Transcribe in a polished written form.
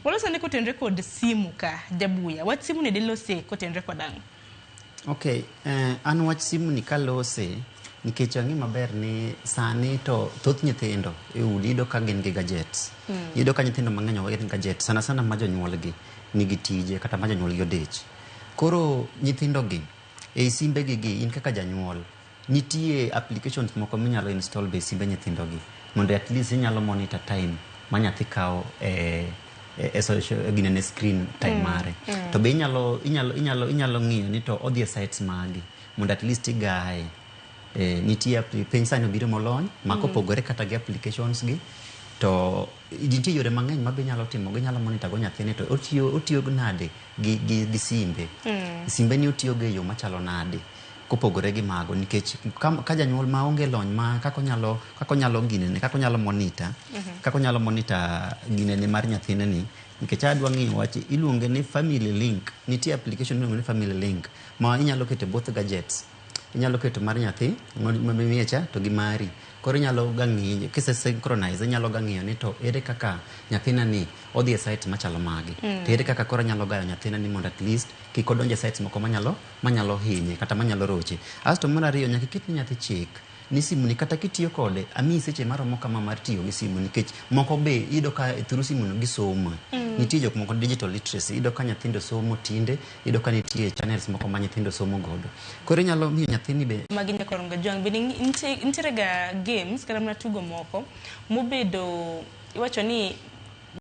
Waloso ane kotenre kod simu ka Jabuya. Wach simu ni dilose kotenre kod ang'o? Okay, an wach simu ni kalose nikech ang'e maber ni sani to thoth nyithindo e udi iyudo ka gin gi gadgets. Iyudo ka nyithindo mang'eny owe gi gadgets sana sana ma jonyuolgi nigi tije kata ma jonyuolgi odich. Koro nyithindo gi ei simbe gi gi in kaka janyuol nitie applications moko minyalo install be e simbe nyithindo gi mondo at least inyalo monitor time ma nyathi kawo e social ginene screen time mare. To be inyalo ng'iyo ni to odhi e sites magi mondo at least igaye. Nitie piny sani obiro molony ma kopogore kata gi applications gi to nitie yore mang'eny ma be inyalo timo ginyalo monitor go nyathini to otiyo nade gi simbe. Simbe ni otiyo go e yo machalo nade kopogore gi mago nikech ka janyuol ma onge lony ma kaka onyalo ginene kaka onyalo monitor kaka onyalo monitor ginene mar nyathine ni nikech adwa ng'iyo wach iluonge ni Family Link. Nitie application miluongo ni Family Link ma inyalo keto e both gadgets. Inyalo keto mar nyathi mimiye cha to gi mari. Koro inyalo ga ng'iyo kise synchronize, inyalo ga ng'iyo ni to ere kaka nyathina ni odhi e site machalo magi, to ere kaka koro anyalo gayo nyathina ni mondo at least kik odonj e sites moko manyalo hinye kata manyalo roche. Asto mar ariyo, nyaka iket ne nyathi chik ni simu ni kata kitiyo kode amiyi seche maromo kama mar tiyo gi simu, nikech moko be iyudo ka through simu no gisomo. Nitie jok moko digital literacy, iyudo ka nyithindo somo tinde, iyudo ka nitie channels moko ma nyithindo somo godo. Koro inyalo miyo nyathini be Magi nyakoronga jwang' bende nitiere ga games kata mana tugo moko mobedo iwacho ni